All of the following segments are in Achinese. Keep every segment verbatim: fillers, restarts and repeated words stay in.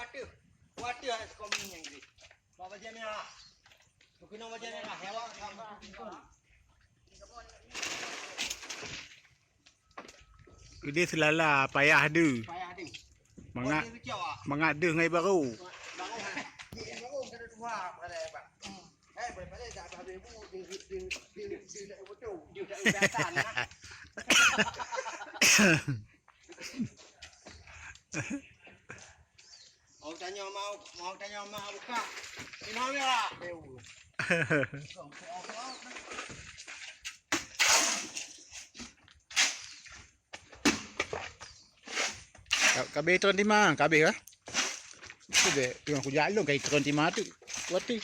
Waduh, waduh, ada sekolah ni yang gede. Bawa baja merah. Bukit nama baja merah, hewan sama. Gede seulala payah deuh. Payah deuh. Mangat, mangat deuh ngai barô. Barô, ha. Dia barô, kada dua, kada hebat. Hmm. Eh, boleh balik tak habis bu, dia, dia, dia, dia, dia tak betul. Dia tak datang, ha. Mau tanya mau, mau tanya mau buka. Ini mau ya. Ka-, kabeh tron tima, kabeh kah? Tu deh, tengok kujak lôn kai tron tima tu. Wati.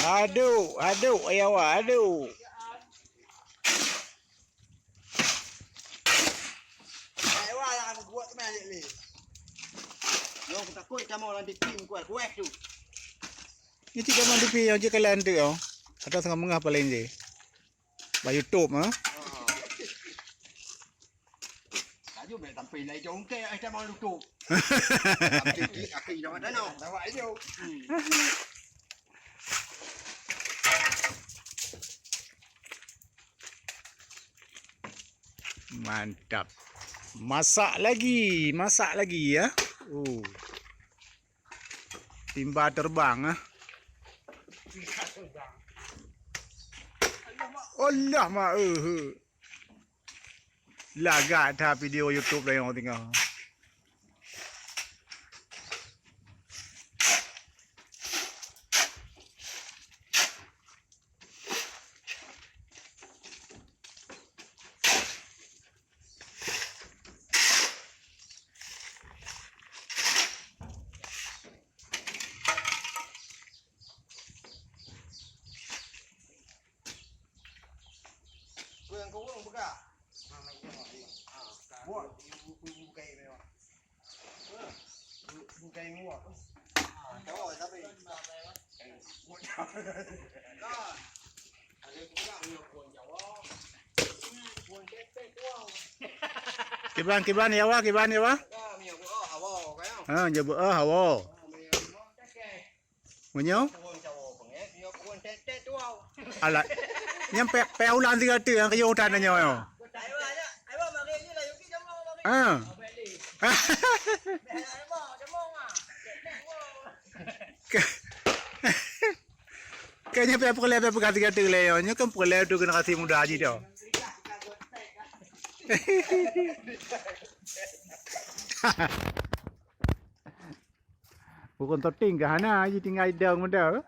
Aduh, aduh, ayawa, aduh. Ayawa lah, buat kemana leh. Yo, aku takut kamu nanti tim kuat, kuat tu. Ni cik kamu di pi yang cik kalian tu yo. Ada setengah mengah paling je. Ba YouTube ah. Laju boleh tampil lai jongke ai sama lutuk. Tampil di akhir dah ada no. Dapat aja. Mantap. Masak lagi, masak lagi ya. Oh. Timba terbang ah. Allah mak eh. Lagak that video YouTube dah yang tengah. Kau yang kau urung peugah. Ha, buat. Bukai mewah. Bukai mewah. Ah, tahu tapi. Buat. Kiban, kiban, ya, Wa, kiban, ya, Wa. Ha, jaweueb, ah, hawa. Meunyoe? Alah. Nyang pek, pek ulang tiga tu nyang kayuh utan nyoe. Ha. Kayaknya payah peureulèe, payah peugah tiga tu lé nyoe. Nyoe kan peureulèe tu generasi muda jih tu. Ureueng toting ka hana, ji tinggai dong muda.